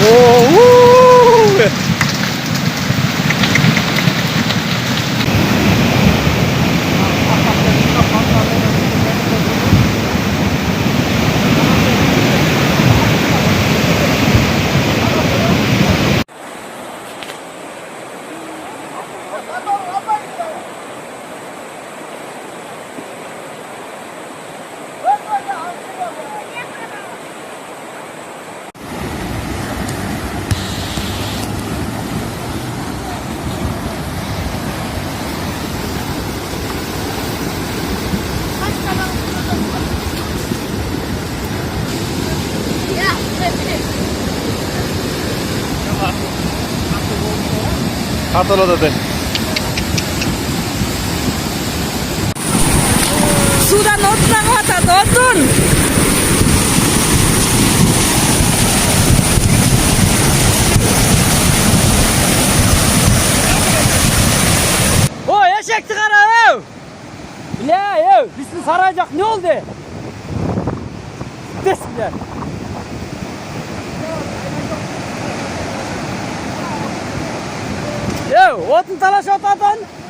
О, Каталады. Суудан отун агып атат, отун. О, эшекти кара, эй! Бля, эй, биздин сарай жак эмне болду? Тес, бля. Эй, отун талашып атат.